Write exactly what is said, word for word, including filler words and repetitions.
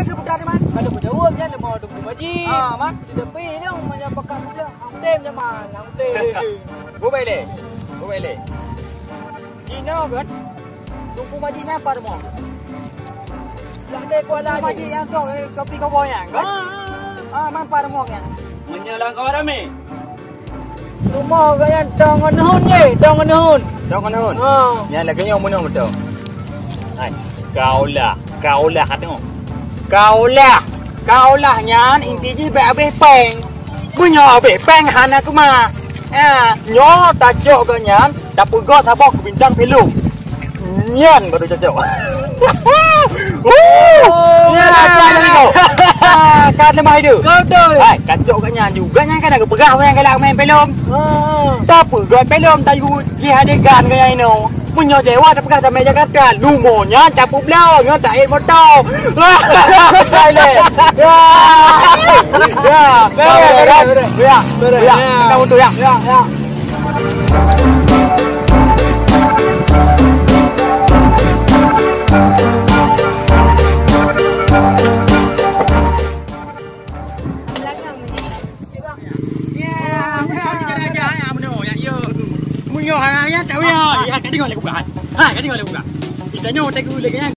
Keu peugah di man? Kalau beujaweueb nyan leumah Teungku Majik. Ah, man. Di teumpat nyoe meunyo pakat muda, hang tem nyaman, hang tem. Bubek lé. Bubek lé. Jinoe kan? Teungku Majik nyan pat rumoh? Lam deh kuala Teungku Majik nyang sok, eh, kopi koboi nyan kan? Ah, ah, ah. Ah, man pat rumoh nyan? Meunyo lam kawan ramé. Rumoh gobnyan dong ngon hun ye, dong ngon hun. Dong ngon hun? Ha. Nyan lagèe nyoe meunyoe beutôi. Hai, kaulah, kaulah kateuh. Kaulah, kaulah nyan inti jih bèk abéh pèng. Meunyoe abéh pèng hana keumah. Ha, nyoe tacok gobnyan, tapeugöt saboh keu bintang filem. Nyan baru cocok. Wuh! Nyan aja tadi tu. Ha, kan lemah itu. Betul. Hai, kacok kat nyan juga nyan kan aku peugah orang galak main filem. Ha. Tapi gak filem tayu jih adegan gaya ino. Meunyoe dewa tak peugah sampai Jakarta, lumo nyan capuk blau, nyoe tak air motor. Silent. Ya. Ya. Beres, beres, beres. Ya. Beres. Ya. Kita untuk ya. Ya, ya. Meunyoe hana nyan tak payah. Ya, ka deungoe lé bukan. Ha, ka deungoe lé bukan. Kita nyoe tak gula kan.